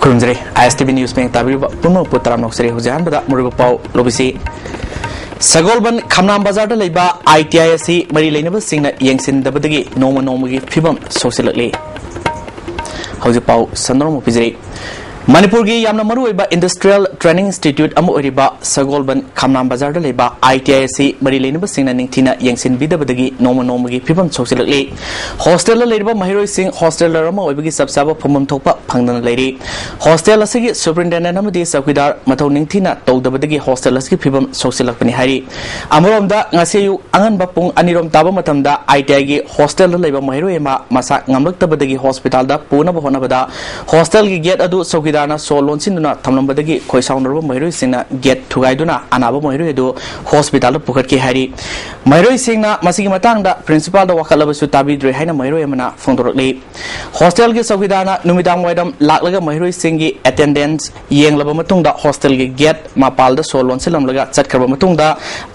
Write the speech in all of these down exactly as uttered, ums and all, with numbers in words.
ꯈꯨꯔꯨꯝꯖꯔꯤ꯫ ꯑꯥꯏ ꯑꯦꯁ T V news ꯃꯌꯦꯛ ꯇꯥꯕꯤꯔꯤꯕ ꯄꯨꯝꯅꯃꯛꯄꯨ ꯇꯔꯥꯝꯅ ꯑꯣꯛꯆꯔꯤ꯫ ꯍꯧꯖꯤꯛ ꯑꯍꯥꯟꯕꯗ ꯃꯔꯨꯑꯣꯏꯕ ꯄꯥꯎ ꯂꯧꯕꯤꯁꯤ꯫ ꯁꯒꯣꯜꯕꯟ ꯈꯝꯅꯥꯝ ꯕꯖꯥꯔꯗ ꯂꯩꯕ ꯑꯥꯏ ꯇꯤ ꯑꯥꯏ ꯑꯁꯤ ꯃꯔꯤ ꯂꯩꯅꯕꯁꯤꯡꯅ ꯌꯦꯡꯁꯤꯟꯗꯕꯗꯒꯤ ꯅꯣꯡꯃ ꯅꯣꯡꯃꯒꯤ ꯐꯤꯕꯝ ꯁꯣꯛꯆꯤꯜꯂꯛꯂꯤ꯫ ꯍꯧꯖꯤꯛ ꯄꯥꯎ ꯁꯟꯗꯣꯔ ꯑꯃ ꯄꯤꯖꯔꯤ꯫ ꯃꯅꯤꯄꯨꯔꯒꯤ ꯌꯥꯝꯅ ꯃꯔꯨꯑꯣꯏꯕ ꯏꯟꯗꯁꯇ꯭ꯔꯤꯌꯦꯜ ꯇ꯭ꯔꯦꯅꯤꯡ ꯏꯟꯁꯇꯤꯇ꯭ꯌꯨꯠ ꯑꯃ ꯑꯣꯏꯔꯤꯕ ꯁꯒꯣꯜꯕꯟ ꯈꯝꯅꯥꯝ ꯕꯖꯥꯔꯗ ꯂꯩꯕ ꯑꯥꯏ ꯇꯤ ꯑꯥꯏ ꯑꯁꯤ ꯃꯔꯤ ꯂꯩꯅꯕꯁꯤꯡꯅ ꯅꯤꯡꯊꯤꯅ ꯌꯦꯡꯁꯤꯟꯕꯤꯗꯕꯗꯒꯤ ꯅꯣꯡꯃ ꯅꯣꯡꯃꯒꯤ ꯐꯤꯕꯝ ꯁꯣꯛꯆꯤꯜꯂꯛꯂꯤ꯫ ꯍꯣꯁꯇꯦꯜꯗ ꯂꯩꯔꯤꯕ ꯃꯍꯩꯔꯣꯏꯁꯤꯡ ꯍꯣꯁꯇꯦꯜꯗꯔ ꯑꯃ ꯑꯣꯏꯕꯒꯤ ꯆꯞ ꯆꯥꯕ ꯐꯝꯐꯝ ꯊꯣꯛꯄ ꯐꯪꯗꯅ ꯂꯩꯔꯤ꯫ ꯍꯣꯁꯇꯦꯜ ꯑꯁꯤꯒꯤ ꯁꯨꯄꯔꯤꯟꯇꯦꯟꯗꯦꯟ ꯑꯃꯗꯤ ꯆꯧꯀꯤꯗꯥꯔ ꯃꯊꯧ ꯅꯤꯡꯊꯤꯅ ꯇꯧꯗꯕꯗꯒꯤ ꯍꯣꯁꯇꯦꯜ ꯑꯁꯤꯒꯤ ꯐꯤꯕꯝ ꯁꯣꯛꯆꯤꯜꯂꯛꯄꯅꯤ ꯍꯥꯏꯔꯤ꯫ ꯑꯃꯔꯣꯝꯗ, ꯉꯁꯤ ꯑꯌꯨꯛ ꯑꯉꯟꯕ ꯄꯨꯡ ꯑꯅꯤꯔꯣꯝ ꯇꯥꯕ ꯃꯇꯝꯗ ꯑꯥꯏ ꯇꯤ ꯑꯥꯏꯒꯤ ꯍꯣꯁꯇꯦꯜꯗ ꯂꯩꯕ ꯃꯍꯩꯔꯣꯏ ꯑꯃ ꯃꯁꯥ ꯉꯝꯂꯛꯇꯕꯗꯒꯤ ꯍꯣꯁꯄꯤꯇꯥꯜꯗ ꯄꯨꯅꯕ ꯍꯣꯠꯅꯕꯗ ꯍꯣꯁꯇꯦꯜꯒꯤ ꯒꯦꯠ ꯑꯗꯨ ꯆꯧꯀꯤꯗꯥꯔꯅ ꯁꯣ ꯂꯣꯟꯁꯤꯟꯗꯨꯅ ꯊꯝꯂꯝꯕꯗꯒꯤ ꯈꯣꯏꯁꯥꯎꯅꯔꯕ ꯃꯍꯩꯔꯣꯏꯁꯤꯡꯅ ꯒꯦꯠ ꯊꯨꯒꯥꯏꯗꯨꯅ ꯑꯅꯥꯕ ꯃꯍꯩꯔꯣꯏ ꯑꯗꯨ ꯍꯣꯁꯄꯤꯇꯥꯜꯗ ꯄꯨꯈꯠꯈꯤ ꯍꯥꯏꯔꯤ꯫ ꯃꯍꯩꯔꯣꯏꯁꯤꯡꯅ ꯃꯁꯤꯒꯤ ꯃꯇꯥꯡꯗ ꯄ꯭ꯔꯤꯟꯁꯤꯄꯥꯜꯗ ꯋꯥꯀꯠꯂꯕꯁꯨ ꯇꯥꯕꯤꯗ꯭ꯔꯦ ꯍꯥꯏꯅ ꯃꯍꯩꯔꯣꯏ ꯑꯃꯅ ꯐꯣꯡꯗꯣꯔꯛꯂꯤ꯫ ꯍꯣꯁꯇꯦꯜꯒꯤ ꯆꯧꯀꯤꯗꯥꯔꯅ ꯅꯨꯃꯤꯗꯥꯡ ꯋꯥꯏꯔꯝ ꯂꯥꯛꯂꯒ ꯃꯍꯩꯔꯣꯏꯁꯤꯡꯒꯤ ꯑꯦꯇꯦꯟꯗꯦꯟꯁ ꯌꯦꯡꯂꯕ ꯃꯇꯨꯡꯗ ꯍꯣꯁꯇꯦꯜꯒꯤ ꯒꯦꯠ ꯃꯄꯥꯜꯗ ꯁꯣ ꯂꯣꯟꯁꯤꯜꯂꯝꯂꯒ ꯆꯠꯈ꯭ꯔꯕ ꯃꯇꯨꯡꯗ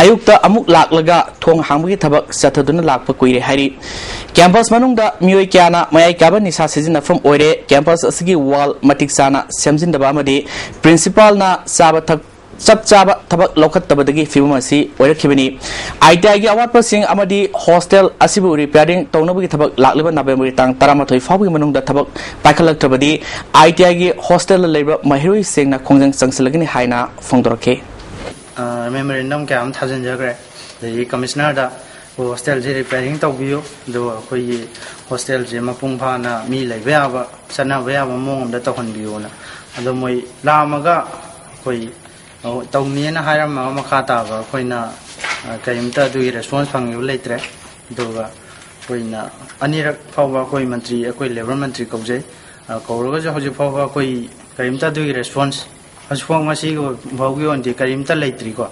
ꯑꯌꯨꯛꯇ ꯑꯃꯨꯛ ꯂꯥꯛꯂꯒ ꯊꯣꯡ ꯍꯥꯡꯕꯒꯤ ꯊꯕꯛ ꯆꯠꯊꯗꯨꯅ ꯂꯥꯛꯄ ꯀꯨꯏꯔꯦ ꯍꯥꯏꯔꯤ꯫ ꯀꯦꯝꯄꯁ ꯃꯅꯨꯡꯗ ꯃꯤꯑꯣꯏ ꯀꯌꯥꯅ ꯃꯌꯥꯏ ꯀꯥꯕ ꯅꯤꯁꯥ ꯁꯤꯖꯤꯟꯅꯐꯝ ꯑꯣꯏꯔꯦ꯫ ꯀꯦꯝꯄꯁ ꯑꯁꯤꯒꯤ ꯋꯥꯜ ꯃꯇꯤꯛ ꯆꯥꯅ ꯁꯦꯝꯖꯤꯟꯗꯕ ꯑꯃꯗꯤ ꯄ꯭ꯔꯤꯟꯁꯤꯄꯥꯜꯅ ꯆꯥꯕ ꯊꯛ ꯆꯞ ꯆꯥꯕ ꯊꯕꯛ ꯂꯧꯈꯠꯇꯕꯗꯒꯤ ꯐꯤꯕꯝ ꯑꯁꯤ ꯑꯣꯏꯔꯛꯈꯤꯕꯅꯤ꯫ ꯑꯥꯏ ꯇꯤ ꯑꯥꯏꯒꯤ ꯑꯋꯥꯠꯄꯁꯤꯡ ꯑꯃꯗꯤ ꯍꯣꯁꯇꯦꯜ ꯑꯁꯤꯕꯨ ꯔꯤꯄꯤꯌꯥꯔꯤꯡ ꯇꯧꯅꯕꯒꯤ ꯊꯕꯛ ꯂꯥꯛꯂꯤꯕ ꯅꯕꯦꯝꯕꯔꯒꯤ ꯇꯥꯡ ꯇꯔꯥꯃꯥꯊꯣꯏ ꯐꯥꯎꯕꯒꯤ ꯃꯅꯨꯡꯗ ꯊꯕꯛ ꯄꯥꯏꯈꯠꯂꯛꯇ꯭ꯔꯕꯗꯤ ꯑꯥꯏ ꯇꯤ ꯑꯥꯏꯒꯤ ꯍꯣꯁꯇꯦꯜꯗ ꯂꯩꯕ ꯃꯍꯩꯔꯣꯏꯁꯤꯡꯅ ꯈꯣꯡꯖꯪ ꯆꯪꯁꯤꯜꯂꯛꯀꯅꯤ ꯍꯥꯏꯅ ꯐꯣꯡꯗꯣꯔꯛꯈꯤ꯫ ꯑ, ꯃꯦꯃꯣꯔꯦꯟꯗꯝ ꯀꯌꯥ ꯑꯃ ꯊꯥꯖꯤꯟꯖꯈ꯭ꯔꯦ꯫ ꯑꯗꯒꯤ ꯀꯃꯤꯁꯅꯔꯗ ꯑꯩꯈꯣꯏ ꯍꯣꯁꯇꯦꯜꯁꯤ ꯔꯤꯄꯤꯌꯥꯔꯤꯡ ꯇꯧꯕꯤꯌꯨ, ꯑꯗꯨꯒ ꯑꯩꯈꯣꯏꯒꯤ ꯍꯣꯁꯇꯦꯜꯁꯦ ꯃꯄꯨꯡ ꯐꯥꯅ ꯃꯤ ꯂꯩꯕ ꯌꯥꯕ, ꯆꯠꯅꯕ ꯌꯥꯕ ꯃꯑꯣꯡ ꯑꯃꯗ ꯇꯧꯍꯟꯕꯤꯌꯨꯅ꯫ ꯑꯗꯣ ꯃꯣꯏ ꯂꯥꯛꯑꯝꯃꯒ ꯑꯩꯈꯣꯏ ꯇꯧꯅꯤꯅ ꯍꯥꯏꯔꯝꯃꯒ ꯃꯈꯥ ꯇꯥꯕ ꯑꯩꯈꯣꯏꯅ, ꯑ, ꯀꯔꯤꯝꯇ ꯑꯗꯨꯒꯤ ꯔꯦꯁꯄꯣꯟꯁ ꯐꯪꯈꯤꯕ ꯂꯩꯇ꯭ꯔꯦ꯫ ꯑꯗꯨꯒ ꯑꯩꯈꯣꯏꯅ ꯑꯅꯤꯔꯛ ꯐꯥꯎꯕ ꯑꯩꯈꯣꯏ ꯃꯟꯇ꯭ꯔꯤ, ꯑꯩꯈꯣꯏ ꯂꯦꯕꯔ ꯃꯟꯇ꯭ꯔꯤ ꯀꯧꯖꯩ꯫ ꯑ, ꯀꯧꯔꯒꯁꯨ ꯍꯧꯖꯤꯛ ꯐꯥꯎꯕ ꯑꯩꯈꯣꯏ ꯀꯔꯤꯝꯇ ꯑꯗꯨꯒꯤ ꯔꯦꯁꯄꯣꯟꯁ ꯍꯧꯖꯤꯛꯐꯥꯎ ꯉꯁꯤ ꯐꯥꯎꯒꯤ ꯑꯣꯏꯅꯗꯤ ꯀꯔꯤꯝꯇ ꯂꯩꯇ꯭ꯔꯤꯀꯣ꯫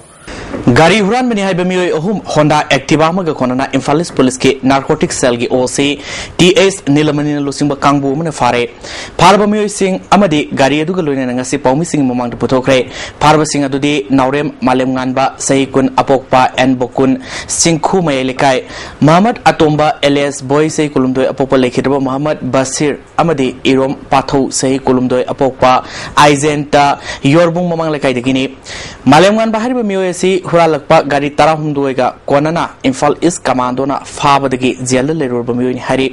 ꯒꯥꯔꯤ ꯍꯨꯔꯥꯟꯕꯅꯤ ꯍꯥꯏꯕ ꯃꯤꯑꯣꯏ ꯑꯍꯨꯝ Honda Activa ꯑꯃꯒ ꯀꯣꯟꯅꯅ ꯏꯝꯐꯥꯜ ꯏꯁ ꯄꯨꯂꯤꯁꯀꯤ ꯅꯥꯔꯀꯣꯇꯤꯛ ꯁꯦꯜꯒꯤ ꯑꯣ ꯁꯤ ꯇꯤ ꯑꯦꯁ ꯅꯤꯂꯃꯅꯤꯅ ꯂꯨꯆꯤꯡꯕ ꯀꯥꯡꯕꯨ ꯑꯃꯅ ꯐꯥꯔꯦ꯫ ꯐꯥꯔꯕ ꯃꯤꯑꯣꯏꯁꯤꯡ ꯑꯃꯗꯤ ꯒꯥꯔꯤ ꯑꯗꯨꯒ ꯂꯣꯏꯅꯅ ꯉꯁꯤ ꯄꯥꯎꯃꯤꯁꯤꯡꯒꯤ ꯃꯃꯥꯡꯗ ꯄꯨꯊꯣꯛꯈ꯭ꯔꯦ꯫ ꯐꯥꯔꯕꯁꯤꯡ ꯑꯗꯨꯗꯤ ꯅꯥꯎꯔꯦꯝ ꯃꯥꯂꯦꯝꯉꯥꯟꯕ, ꯆꯍꯤ ꯀꯨꯟ, ꯑꯄꯣꯛꯄ ꯑꯦꯟ ꯕꯣꯀꯨꯟ, ꯆꯤꯡꯈꯨ ꯃꯌꯥꯏ ꯂꯩꯀꯥꯏ, ꯃꯍꯃꯗ ꯑꯇꯣꯝꯕ ꯑꯦꯂꯤꯌꯥꯁ ꯕꯣꯏ, ꯆꯍꯤ ꯀꯨꯟꯍꯨꯝꯗꯣꯏ, ꯑꯄꯣꯛꯄ ꯂꯩꯈꯤꯗ꯭ꯔꯕ ꯃꯍꯃꯗ ꯕꯁꯤꯔ ꯑꯃꯗꯤ ꯏꯔꯣꯝ ꯄꯥꯊꯧ, ꯆꯍꯤ ꯀꯨꯟꯍꯨꯝꯗꯣꯏ, ꯑꯄꯣꯛꯄ ꯑꯥꯏꯖꯦꯟꯇ ꯌꯣꯔꯕꯨꯡ ꯃꯃꯥꯡ ꯂꯩꯀꯥꯏꯗꯒꯤꯅꯤ꯫ ꯃꯥꯂꯦꯝꯉꯥꯟꯕ ꯍꯥꯏꯔꯤꯕ ꯃꯤꯑꯣꯏ ꯑꯁꯤ ꯍꯨꯔꯥꯜꯂꯛꯄ ꯒꯥꯔꯤ ꯇꯔꯥꯍꯨꯝꯗꯣꯏꯒ ꯀꯣꯟꯅꯅ ꯏꯝꯐꯥꯜ ꯏꯁ ꯀꯃꯥꯟꯗꯣꯅ ꯐꯥꯕꯗꯒꯤ ꯖꯦꯜꯗ ꯂꯩꯔꯨꯔꯕ ꯃꯤꯑꯣꯏꯅꯤ ꯍꯥꯏꯔꯤ꯫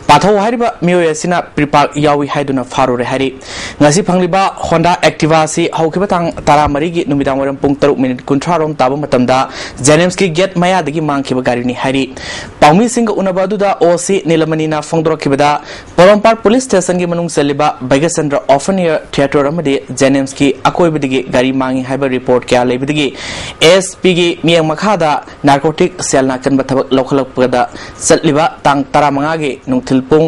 ꯄꯥꯊꯧ ꯍꯥꯏꯔꯤꯕ ꯃꯤꯑꯣꯏ ꯑꯁꯤꯅ ꯄ꯭ꯔꯤꯄꯥꯛ ꯌꯥꯎꯏ ꯍꯥꯏꯗꯨꯅ ꯐꯥꯔꯨꯔꯦ ꯍꯥꯏꯔꯤ꯫ ꯉꯁꯤ ꯐꯪꯂꯤꯕ Honda Activa ꯑꯁꯤ ꯍꯧꯈꯤꯕ ꯇꯥꯡ ꯇꯔꯥꯃꯔꯤꯒꯤ ꯅꯨꯃꯤꯗꯥꯡ ꯋꯥꯏꯔꯝ ꯄꯨꯡ ꯇꯔꯨꯛ ꯃꯤꯅꯤꯠ ꯀꯨꯟꯊ꯭ꯔꯥ ꯔꯣꯝ ꯇꯥꯕ ꯃꯇꯝꯗ ꯖꯦꯅꯤꯝꯁꯀꯤ ꯒꯦꯠ ꯃꯌꯥꯗꯒꯤ ꯃꯥꯡꯈꯤꯕ ꯒꯥꯔꯤꯅꯤ ꯍꯥꯏꯔꯤ꯫ ꯄꯥꯎꯃꯤꯁꯤꯡꯒ ꯎꯅꯕ ꯑꯗꯨꯗ ꯑꯣ ꯁꯤ ꯅꯤꯂꯃꯅꯤꯅ ꯐꯣꯡꯗꯣꯔꯛꯈꯤꯕꯗ, ꯄꯣꯔꯣꯝꯄꯥꯠ ꯄꯨꯂꯤꯁ ꯁ꯭ꯇꯦꯁꯟꯒꯤ ꯃꯅꯨꯡ ꯆꯜꯂꯤꯕ ꯚꯩꯒ꯭ꯌꯆꯟꯗ꯭ꯔ ꯑꯣꯄꯟ ꯑꯦꯌꯔ ꯊꯤꯌꯦꯇꯔ ꯑꯃꯗꯤ ꯖꯦꯅꯤꯝꯁꯀꯤ ꯑꯀꯣꯏꯕꯗꯒꯤ ꯒꯥꯔꯤ ꯃꯥꯡꯉꯤ ꯍꯥꯏꯕ ꯔꯤꯄꯣꯔꯠ ꯀꯌꯥ ꯂꯩꯕꯗꯒꯤ ꯑꯦꯁ ꯄꯤꯒꯤ ꯃꯤꯠꯌꯦꯡ ꯃꯈꯥꯗ ꯅꯥꯔꯀꯣꯇꯤꯛ ꯁꯦꯜꯅ ꯑꯀꯟꯕ ꯊꯕꯛ ꯂꯧꯈꯠꯂꯛꯄꯗ ꯆꯠꯂꯤꯕ ꯇꯥꯡ ꯇꯔꯥꯃꯉꯥꯒꯤ ꯅꯨꯡꯊꯤꯜ ꯄꯨꯡ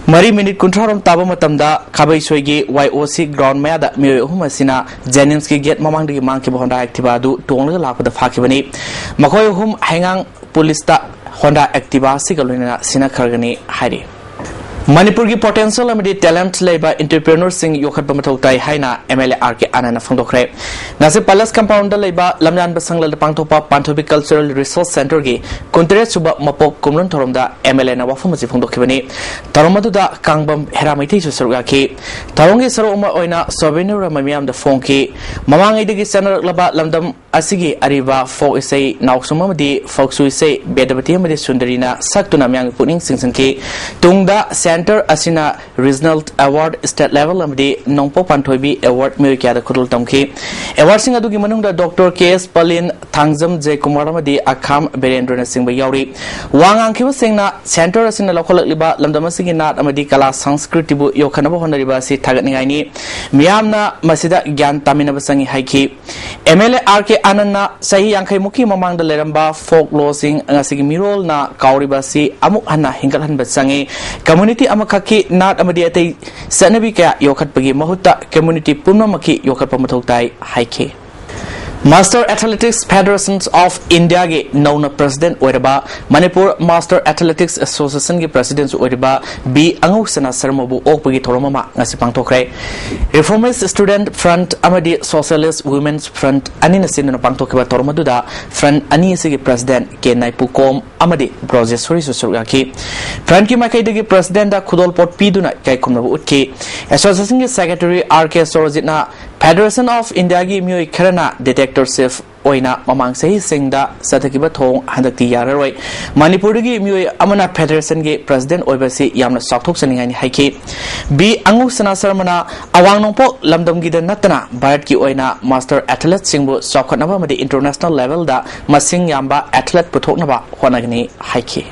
ꯃꯔꯤ ꯃꯤꯅꯤꯠ ꯀꯨꯟꯊ꯭ꯔꯥ ꯔꯣꯝ ꯇꯥꯕ ꯃꯇꯝꯗ ꯈꯥꯕꯩꯁꯣꯏꯒꯤ ꯋꯥꯏ ꯑꯣ ꯁꯤ ꯒ꯭ꯔꯥꯎꯟ ꯃꯌꯥꯗ ꯃꯤꯑꯣꯏ ꯑꯍꯨꯝ ꯑꯁꯤꯅ ꯖꯦꯅꯤꯝꯁꯀꯤ ꯒꯦꯠ ꯃꯃꯥꯡꯗꯒꯤ ꯃꯥꯡꯈꯤꯕ Honda Activa ꯑꯗꯨ ꯇꯣꯡꯂꯒ ꯂꯥꯛꯄꯗ ꯐꯥꯈꯤꯕꯅꯤ꯫ ꯃꯈꯣꯏ ꯑꯍꯨꯝ ꯍꯩꯉꯥꯡ ꯄꯨꯂꯤꯁꯇ Honda Activa ꯑꯁꯤꯒ ꯂꯣꯏꯅꯅ ꯁꯤꯟꯅꯈ꯭ꯔꯒꯅꯤ ꯍꯥꯏꯔꯤ꯫ ꯃꯅꯤꯄꯨꯔꯒꯤ ꯄꯣꯇꯦꯟꯁꯤꯌꯦꯜ ꯑꯃꯗꯤ ꯇꯦꯂꯦꯟꯠ ꯂꯩꯕ ꯑꯦꯟꯇꯔꯄ꯭ꯔꯦꯅꯔꯁꯤꯡ ꯌꯣꯛꯈꯠꯄ ꯃꯊꯧ ꯇꯥꯏ ꯍꯥꯏꯅ ꯑꯦꯝ ꯑꯦꯜ ꯑꯦ ꯑꯥꯔ ꯀꯦ ꯑꯥꯅꯟꯗꯅ ꯐꯣꯡꯗꯣꯛꯈ꯭ꯔꯦ꯫ ꯉꯁꯤ ꯄꯦꯂꯦꯁ ꯀꯝꯄꯥꯎꯟꯗ ꯂꯩꯕ ꯂꯝꯌꯥꯟꯕ ꯁꯪꯂꯗ ꯄꯥꯡꯊꯣꯛꯄ ꯄꯥꯟꯊꯣꯏꯕꯤ ꯀꯜꯆꯔꯦꯜ ꯔꯤꯁꯣꯔꯁ ꯁꯦꯟꯇꯔꯒꯤ ꯀꯨꯟꯇꯔꯦꯠ ꯁꯨꯕ ꯃꯄꯣꯛ ꯀꯨꯝꯂꯣꯟ ꯊꯧꯔꯝꯗ ꯑꯦꯝ ꯑꯦꯜ ꯑꯦꯅ ꯋꯥꯐꯝ ꯑꯁꯤ ꯐꯣꯡꯗꯣꯛꯈꯤꯕꯅꯤ꯫ ꯊꯧꯔꯝ ꯑꯗꯨꯗ ꯀꯥꯡꯕꯝ ꯍꯦꯔꯥ ꯃꯩꯇꯩꯁꯨ ꯁꯔꯨꯛ ꯌꯥꯈꯤ꯫ ꯊꯧꯔꯝꯒꯤ ꯁꯔꯨꯛ ꯑꯃ ꯑꯣꯏꯅ ꯁꯣꯚꯦꯅꯤꯌꯔ ꯑꯃ ꯃꯤꯌꯥꯝꯗ ꯐꯣꯡꯈꯤ꯫ ꯃꯃꯥꯡꯉꯩꯗꯒꯤ ꯆꯠꯅꯔꯛꯂꯕ ꯂꯝꯗꯝ ꯑꯁꯤꯒꯤ ꯑꯔꯤꯕ ꯐꯣꯛ ꯏꯁꯩ ꯅꯥꯎꯁꯨꯝ ꯑꯃꯗꯤ ꯐꯣꯛꯁꯨ ꯏꯁꯩ ꯕꯦꯗꯕꯇꯤ ꯑꯃꯗꯤ ꯁꯨꯟꯗꯔꯤꯅ ꯁꯛꯇꯨꯅ ꯃꯤꯌꯥꯝꯒꯤ ꯄꯨꯛꯅꯤꯡ ꯆꯤꯡꯁꯤꯟꯈꯤ꯫ ꯇꯨꯡꯗ ꯁꯦꯟꯇꯔ ꯑꯁꯤꯅ ꯔꯤꯖꯅꯦꯜ ꯑꯦꯋꯥꯔꯗ, ꯁ꯭ꯇꯦꯠ ꯂꯦꯚꯦꯜ ꯑꯃꯗꯤ ꯅꯣꯡꯄꯣꯛ ꯄꯥꯟꯊꯣꯏꯕꯤ ꯑꯦꯋꯥꯔꯗ ꯃꯤꯑꯣꯏ ꯀꯌꯥꯗ ꯈꯨꯗꯣꯜ ꯇꯝꯈꯤ꯫ ꯑꯦꯋꯥꯔꯗꯁꯤꯡ ꯑꯗꯨꯒꯤ ꯃꯅꯨꯡꯗ ꯗꯣꯛꯇꯔ ꯀꯦ ꯑꯦꯁ ꯄꯂꯤꯟ, ꯊꯥꯡꯖꯝ ꯖꯌꯀꯨꯃꯥꯔ ꯑꯃꯗꯤ ꯑꯈꯥꯝ ꯕꯤꯔꯦꯟꯗ꯭ꯔꯅꯆꯤꯡꯕ ꯌꯥꯎꯔꯤ꯫ ꯋꯥ ꯉꯥꯡꯈꯤꯕꯁꯤꯡꯅ ꯁꯦꯟꯇꯔ ꯑꯁꯤꯅ ꯂꯧꯈꯠꯂꯛꯂꯤꯕ ꯂꯝꯗꯝ ꯑꯁꯤꯒꯤ ꯅꯥꯠ ꯑꯃꯗꯤ ꯀꯂꯥ ꯁꯪꯁꯀ꯭ꯔꯤꯇꯤꯕꯨ ꯌꯣꯛꯈꯠꯅꯕ ꯍꯣꯠꯅꯔꯤꯕ ꯑꯁꯤ ꯊꯥꯒꯠꯅꯤꯡꯉꯥꯏꯅꯤ꯫ ꯃꯤꯌꯥꯝꯅ ꯃꯁꯤꯗ ꯒ꯭ꯌꯥꯟ ꯇꯥꯃꯤꯟꯅꯕ ꯆꯪꯏ ꯍꯥꯏꯈꯤ꯫ ꯑꯦꯝ ꯑꯦꯜ ꯑꯦ ꯑꯥꯔ ꯀꯦ ꯑꯥꯅꯟꯗꯅ ꯆꯍꯤ ꯌꯥꯡꯈꯩ ꯃꯨꯛꯀꯤ ꯃꯃꯥꯡꯗ ꯂꯩꯔꯝꯕ ꯐꯣꯛ ꯂꯣꯁꯤꯡ ꯉꯁꯤꯒꯤ ꯃꯤꯔꯣꯜꯅ ꯀꯥꯎꯔꯤꯕ ꯑꯁꯤ ꯑꯃꯨꯛ ꯍꯟꯅ ꯍꯤꯡꯒꯠꯍꯟꯕ ꯆꯪꯏ꯫ ꯀꯝꯃ꯭ꯌꯨꯅꯤꯇꯤ ꯑꯃꯈꯛꯀꯤ ꯅꯥꯠ ꯑꯃꯗꯤ ꯑꯇꯩ ꯆꯠꯅꯕꯤ ꯀꯌꯥ ꯌꯣꯛꯈꯠꯄꯒꯤ ꯃꯍꯨꯠꯇ ꯀꯝꯃ꯭ꯌꯨꯅꯤꯇꯤ ꯄꯨꯝꯅꯃꯛꯀꯤ ꯌꯣꯛꯈꯠꯄ ꯃꯊꯧ ꯇꯥꯏ ꯍꯥꯏꯈꯤ꯫ Master Athletics Federations of Indiaꯒꯤ ꯅꯧꯅ president ꯑꯣꯏꯔꯕ, ꯃꯅꯤꯄꯨꯔ Master Athletics Associationꯒꯤ presidentꯁꯨ ꯑꯣꯏꯔꯤꯕ ꯕꯤ ꯑꯉꯧꯁꯅꯥ ꯁꯔꯃꯕꯨ ꯑꯣꯛꯄꯒꯤ ꯊꯧꯔꯝ ꯑꯃ ꯉꯁꯤ ꯄꯥꯡꯊꯣꯛꯈ꯭ꯔꯦ꯫ Reformist Student Front ꯑꯃꯗꯤ Socialist Women's Front ꯑꯅꯤꯅ ꯁꯤꯟꯗꯨꯅ ꯄꯥꯡꯊꯣꯛꯈꯤꯕ ꯊꯧꯔꯝ ꯑꯗꯨꯗ front ꯑꯅꯤ ꯑꯁꯤꯒꯤ president ꯀꯦ ꯅꯥꯏꯄꯨꯀꯣꯝ ꯑꯃꯗꯤ ꯕ꯭ꯔꯣꯖꯦꯁꯣꯔꯤꯁꯨ ꯁꯔꯨꯛ ꯌꯥꯈꯤ꯫ Frontꯀꯤ ꯃꯥꯏꯀꯩꯗꯒꯤ presidentꯇ ꯈꯨꯗꯣꯜꯄꯣꯠ ꯄꯤꯗꯨꯅ ꯏꯀꯥꯏ ꯈꯨꯝꯅꯕ ꯎꯠꯈꯤ꯫ Associationꯒꯤ secretary ꯑꯥꯔ ꯀꯦ ꯁꯣꯔꯣꯖꯤꯠꯅ Federation of Indiaꯒꯤ ꯃꯤꯑꯣꯏ ꯈꯔꯅ dictatorship ꯑꯣꯏꯅ ꯃꯃꯥꯡ ꯆꯍꯤꯁꯤꯡꯗ ꯆꯠꯊꯈꯤꯕ ꯊꯧꯑꯣꯡ ꯍꯟꯗꯛꯇꯤ ꯌꯥꯔꯔꯣꯏ꯫ ꯃꯅꯤꯄꯨꯔꯗꯒꯤ ꯃꯤꯑꯣꯏ ꯑꯃꯅ federationꯒꯤ president ꯑꯣꯏꯕꯁꯤ ꯌꯥꯝꯅ ꯆꯥꯎꯊꯣꯛꯆꯅꯤꯡꯉꯥꯏꯅꯤ ꯍꯥꯏꯈꯤ꯫ ꯕꯤ ꯑꯉꯧꯁꯅꯥ ꯁꯔꯃꯅ ꯑꯋꯥꯡ ꯅꯣꯡꯄꯣꯛ ꯂꯝꯗꯝꯒꯤꯗ ꯅꯠꯇꯅ ꯚꯥꯔꯠꯀꯤ ꯑꯣꯏꯅ master athleteꯁꯤꯡꯕꯨ ꯆꯥꯎꯈꯠꯅꯕ ꯑꯃꯗꯤ international levelꯗ ꯃꯁꯤꯡ ꯌꯥꯝꯕ athlete ꯄꯨꯊꯣꯛꯅꯕ ꯍꯣꯠꯅꯒꯅꯤ ꯍꯥꯏꯈꯤ꯫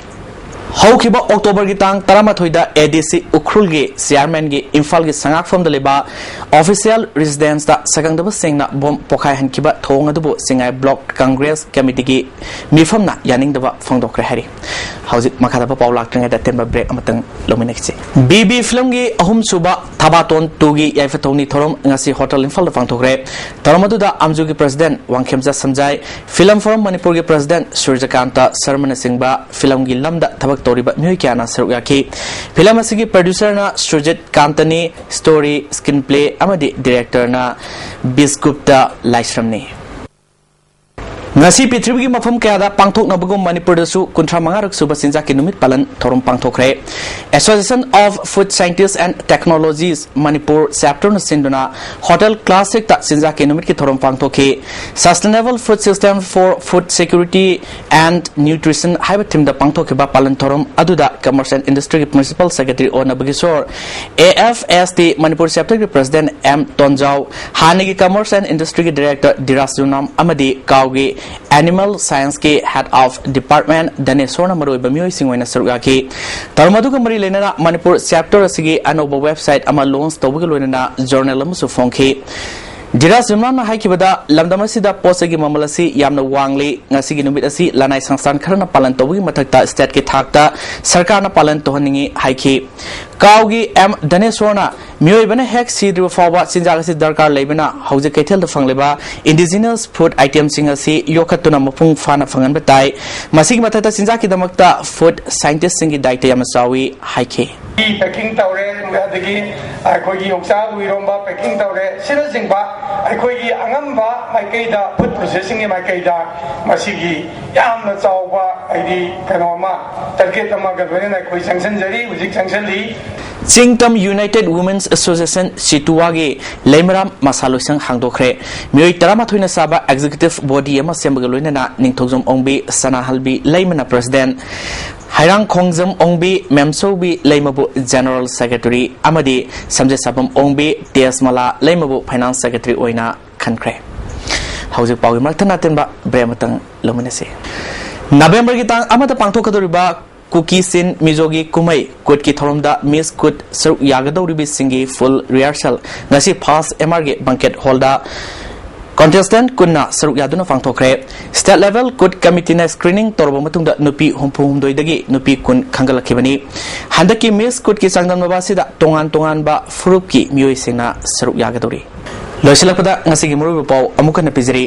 ꯍꯧꯈꯤꯕ Octoberꯒꯤ ꯇꯥꯡ ꯇꯔꯥꯃꯥꯊꯣꯏꯗ ꯑꯦ ꯗꯤ ꯁꯤ ꯎꯈ꯭ꯔꯨꯜꯒꯤ chairmanꯒꯤ ꯏꯝꯐꯥꯜꯒꯤ ꯁꯉꯥꯛꯐꯝꯗ ꯂꯩꯕ official residenceꯇ ꯁꯛꯈꯪꯗꯕꯁꯤꯡꯅ bomb ꯄꯣꯈꯥꯏꯍꯟꯈꯤꯕ ꯊꯧꯑꯣꯡ ꯑꯗꯨꯕꯨ ꯁꯤꯡꯉꯥꯏ block Congress committeeꯒꯤ ꯃꯤꯐꯝꯅ ꯌꯥꯅꯤꯡꯗꯕ ꯐꯣꯡꯗꯣꯛꯈ꯭ꯔꯦ ꯍꯥꯏꯔꯤ꯫ ꯍꯧꯖꯤꯛ ꯃꯈꯥ ꯇꯥꯕ ꯄꯥꯎ ꯂꯥꯛꯇ꯭ꯔꯤꯉꯩꯗ ꯑꯇꯦꯟꯕ break ꯑꯃꯇꯪ ꯂꯧꯃꯤꯟꯅꯈꯤꯁꯤ꯫ ꯕꯤ ꯕꯤ filmꯒꯤ ꯑꯍꯨꯝꯁꯨꯕ ꯊꯕꯥꯇꯣꯟ twoꯒꯤ ꯌꯥꯏꯐ ꯊꯧꯅꯤ ꯊꯧꯔꯝ ꯉꯁꯤ Hotel ꯏꯝꯐꯥꯜꯗ ꯄꯥꯡꯊꯣꯛꯈ꯭ꯔꯦ꯫ ꯊꯧꯔꯝ ꯑꯗꯨꯗ ꯑꯝꯖꯨꯒꯤ president ꯋꯥꯡꯈꯦꯝꯆꯥ ꯁꯟꯖꯥꯏ, Film Forum ꯃꯅꯤꯄꯨꯔꯒꯤ president ꯁꯨꯔꯖꯀꯥꯟꯇ ꯁꯔꯃꯅꯆꯤꯡꯕ filmꯒꯤ ꯂꯝꯗ ꯊꯕꯛ ꯇꯧꯔꯤꯕ ꯃꯤꯑꯣꯏ ꯀꯌꯥꯅ ꯁꯔꯨꯛ ꯌꯥꯈꯤ꯫ Film ꯑꯁꯤꯒꯤ producerꯅ ꯁꯨꯔꯖꯤꯠ ꯀꯥꯟꯇꯅꯤ, story, screenplay ꯑꯃꯗꯤ directorꯅ ꯕꯤꯁꯒꯨꯞꯇ ꯂꯥꯏꯁ꯭ꯔꯝꯅꯤ꯫ ꯉꯁꯤ ꯄ꯭ꯔꯤꯊꯤꯕꯤꯒꯤ ꯃꯐꯝ ꯀꯌꯥꯗ ꯄꯥꯡꯊꯣꯛꯅꯕꯒꯨꯝ ꯃꯅꯤꯄꯨꯔꯗꯁꯨ ꯀꯨꯟꯊ꯭ꯔꯥ ꯃꯉꯥꯔꯛ ꯁꯨꯕ ꯆꯤꯟꯖꯥꯛꯀꯤ ꯅꯨꯃꯤꯠ ꯄꯥꯂꯟ ꯊꯧꯔꯝ ꯄꯥꯡꯊꯣꯛꯈ꯭ꯔꯦ꯫ Association of Food Scientists and Technologies Manipur chapterꯅ ꯁꯤꯟꯗꯨꯅ Hotel Classicꯇ ꯆꯤꯟꯖꯥꯛꯀꯤ ꯅꯨꯃꯤꯠꯀꯤ ꯊꯧꯔꯝ ꯄꯥꯡꯊꯣꯛꯈꯤ꯫ Sustainable Food System for Food Security and Nutrition ꯍꯥꯏꯕ themeꯗ ꯄꯥꯡꯊꯣꯛꯈꯤꯕ ꯄꯥꯂꯟ ꯊꯧꯔꯝ ꯑꯗꯨꯗ Commerce and Industryꯒꯤ Principal Secretary ꯑꯣ ꯅꯕꯒꯤꯁꯣꯔ, A F S T Manipur chapterꯒꯤ president M ꯇꯣꯟꯖꯥꯎ, ꯍꯥꯟꯅꯒꯤ Commerce and Industryꯒꯤ director ꯙꯤꯔꯥꯖ ꯌꯨꯝꯅꯥꯝ ꯑꯃꯗꯤ ꯀꯥꯎꯒꯤ Animal Scienceꯀꯤ Head of Department ꯙꯅꯦꯁꯣꯔꯅ ꯃꯔꯨꯑꯣꯏꯕ ꯃꯤꯑꯣꯏꯁꯤꯡ ꯑꯣꯏꯅ ꯁꯔꯨꯛ ꯌꯥꯈꯤ꯫ ꯊꯧꯔꯝ ꯑꯗꯨꯒ ꯃꯔꯤ ꯂꯩꯅꯅ ꯃꯅꯤꯄꯨꯔ chapter ꯑꯁꯤꯒꯤ ꯑꯅꯧꯕ website ꯑꯃ launch ꯇꯧꯕꯒ ꯂꯣꯏꯅꯅ journal ꯑꯃꯁꯨ ꯐꯣꯡꯈꯤ꯫ ꯙꯤꯔꯥꯖ ꯌꯨꯝꯅꯥꯝꯅ ꯍꯥꯏꯈꯤꯕꯗ, ꯂꯝꯗꯝ ꯑꯁꯤꯗ ꯄꯣꯠ ꯆꯩꯒꯤ ꯃꯃꯜ ꯑꯁꯤ ꯌꯥꯝꯅ ꯋꯥꯡꯂꯤ꯫ ꯉꯁꯤꯒꯤ ꯅꯨꯃꯤꯠ ꯑꯁꯤ ꯂꯅꯥꯏ ꯁꯪꯁꯊꯥꯟ ꯈꯔꯅ ꯄꯥꯂꯟ ꯇꯧꯕꯒꯤ ꯃꯊꯛꯇ stateꯀꯤ ꯊꯥꯛꯇ ꯁꯔꯀꯥꯔꯅ ꯄꯥꯂꯟ ꯇꯧꯍꯟꯅꯤꯡꯏ ꯍꯥꯏꯈꯤ꯫ ꯀꯥꯎꯒꯤ ꯑꯦꯝ ꯙꯅꯦꯁꯣꯔꯅ ꯃꯤꯑꯣꯏꯕꯅ ꯍꯦꯛ ꯁꯤꯗ꯭ꯔꯤꯕ ꯐꯥꯎꯕ ꯆꯤꯟꯖꯥꯛ ꯑꯁꯤ ꯗꯔꯀꯥꯔ ꯂꯩꯕꯅ ꯍꯧꯖꯤꯛ ꯀꯩꯊꯦꯜꯗ ꯐꯪꯂꯤꯕ indigenous food itemꯁꯤꯡ ꯑꯁꯤ ꯌꯣꯛꯈꯠꯇꯨꯅ ꯃꯄꯨꯡ ꯐꯥꯅ ꯐꯪꯍꯟꯕ ꯇꯥꯏ꯫ ꯃꯁꯤꯒꯤ ꯃꯊꯛꯇ ꯆꯤꯟꯖꯥꯛꯀꯤꯗꯃꯛꯇ food scientistꯁꯤꯡꯒꯤ ꯗꯥꯏꯇ ꯌꯥꯝꯅ ꯆꯥꯎꯏ ꯍꯥꯏꯈꯤ꯫ Packing ꯇꯧꯔꯦ, ꯑꯗꯒꯤ ꯑꯩꯈꯣꯏꯒꯤ ꯌꯣꯡꯆꯥꯛ ꯎꯏꯔꯣꯝꯕ packing ꯇꯧꯔꯦ, ꯁꯤꯅꯆꯤꯡꯕ ꯑꯩꯈꯣꯏꯒꯤ ꯑꯉꯝꯕ ꯃꯥꯏꯀꯩꯗ, food processingꯒꯤ ꯃꯥꯏꯀꯩꯗ ꯃꯁꯤꯒꯤ ꯌꯥꯝꯅ ꯆꯥꯎꯕ, ꯍꯥꯏꯗꯤ, ꯀꯩꯅꯣ ꯑꯃ, target ꯑꯃꯒ ꯂꯣꯏꯅꯅ ꯑꯩꯈꯣꯏ ꯆꯪꯁꯤꯟꯖꯔꯤ, ꯍꯧꯖꯤꯛ ꯆꯪꯁꯤꯜꯂꯤ꯫ ꯆꯤꯡꯇꯝ United Women's Association ꯆꯤꯇꯨꯋꯥꯒꯤ ꯂꯩꯃꯔꯥꯝ ꯃꯁꯥ ꯂꯣꯏꯁꯪ ꯍꯥꯡꯗꯣꯛꯈ꯭ꯔꯦ꯫ ꯃꯤꯑꯣꯏ ꯇꯔꯥꯃꯥꯊꯣꯏꯅ ꯁꯥꯕ executive body ꯑꯃ ꯁꯦꯝꯕꯒ ꯂꯣꯏꯅꯅ ꯅꯤꯡꯊꯧꯖꯝ ꯑꯣꯡꯕꯤ, ꯁꯅꯥꯍꯜꯕꯤ ꯂꯩꯃꯅ president, ꯍꯩꯔꯥꯡꯈꯣꯡꯖꯝ ꯑꯣꯡꯕꯤ, ꯃꯦꯝꯆꯧꯕꯤ ꯂꯩꯃꯕꯨ general secretary ꯑꯃꯗꯤ ꯁꯝꯖꯦꯠꯁꯥꯕꯝ ꯑꯣꯡꯕꯤ, ꯇꯦꯖꯃꯂꯥ ꯂꯩꯃꯕꯨ finance secretary ꯑꯣꯏꯅ ꯈꯟꯈ꯭ꯔꯦ꯫ ꯍꯧꯖꯤꯛ ꯄꯥꯎꯒꯤ ꯃꯔꯛꯇ ꯅꯥꯇꯦꯟꯕ break ꯑꯃꯇꯪ ꯂꯧꯃꯤꯟꯅꯁꯤ꯫ ꯅꯕꯦꯝꯕꯔꯒꯤ ꯇꯥꯡ ꯑꯃꯗ ꯄꯥꯡꯊꯣꯛꯀꯗꯧꯔꯤꯕ ꯀꯨꯀꯤ ꯆꯤꯟ ꯃꯤꯖꯣꯒꯤ ꯀꯨꯝꯍꯩ ꯀꯨꯠꯀꯤ ꯊꯧꯔꯝꯗ Miss ꯀꯨꯠ ꯁꯔꯨꯛ ꯌꯥꯒꯗꯧꯔꯤꯕꯁꯤꯡꯒꯤ full rehearsal ꯉꯁꯤ ꯐꯥꯁ ꯑꯦꯝ ꯑꯥꯔꯒꯤ banquet hallꯗ contestant ꯀꯨꯟꯅ ꯁꯔꯨꯛ ꯌꯥꯗꯨꯅ ꯄꯥꯡꯊꯣꯛꯈ꯭ꯔꯦ꯫ State level ꯀꯨꯠ committeeꯅ screening ꯇꯧꯔꯕ ꯃꯇꯨꯡꯗ ꯅꯨꯄꯤ ꯍꯨꯝꯐꯨ ꯍꯨꯝꯗꯣꯏꯗꯒꯤ ꯅꯨꯄꯤ ꯀꯨꯟ ꯈꯟꯒꯠꯂꯛꯈꯤꯕꯅꯤ꯫ ꯍꯟꯗꯛꯀꯤ Miss ꯀꯨꯠꯀꯤ ꯆꯥꯡꯗꯝꯅꯕ ꯑꯁꯤꯗ ꯇꯣꯉꯥꯟ ꯇꯣꯉꯥꯟꯕ ꯐꯨꯔꯨꯞꯀꯤ ꯃꯤꯑꯣꯏꯁꯤꯡꯅ ꯁꯔꯨꯛ ꯌꯥꯒꯗꯧꯔꯤ꯫ ꯂꯣꯏꯁꯤꯜꯂꯛꯄꯗ ꯉꯁꯤꯒꯤ ꯃꯔꯨꯑꯣꯏꯕ ꯄꯥꯎ ꯑꯃꯨꯛ ꯍꯟꯅ ꯄꯤꯖꯔꯤ꯫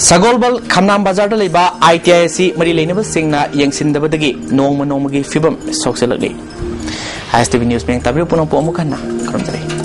ꯁꯒꯣꯜꯕꯜ ꯈꯝꯅꯥꯝ ꯕꯖꯥꯔꯗ ꯂꯩꯕ ꯑꯥꯏ ꯇꯤ ꯑꯥꯏ ꯑꯁꯤ ꯃꯔꯤ ꯂꯩꯅꯕꯁꯤꯡꯅ ꯌꯦꯡꯁꯤꯟꯗꯕꯗꯒꯤ ꯅꯣꯡꯃ ꯅꯣꯡꯃꯒꯤ ꯐꯤꯕꯝ ꯁꯣꯛꯆꯜꯂꯛꯂꯤ꯫ ꯑꯥꯏ ꯑꯦꯁ ꯇꯤ ꯚꯤ ꯅ꯭ꯌꯨꯁ ꯃꯤꯠꯌꯦꯡ ꯇꯥꯕꯤꯔꯤꯕ ꯄꯨꯝꯅꯃꯛꯄꯨ ꯑꯃꯨꯛ ꯍꯟꯅ ꯈꯨꯔꯨꯝꯖꯔꯤ꯫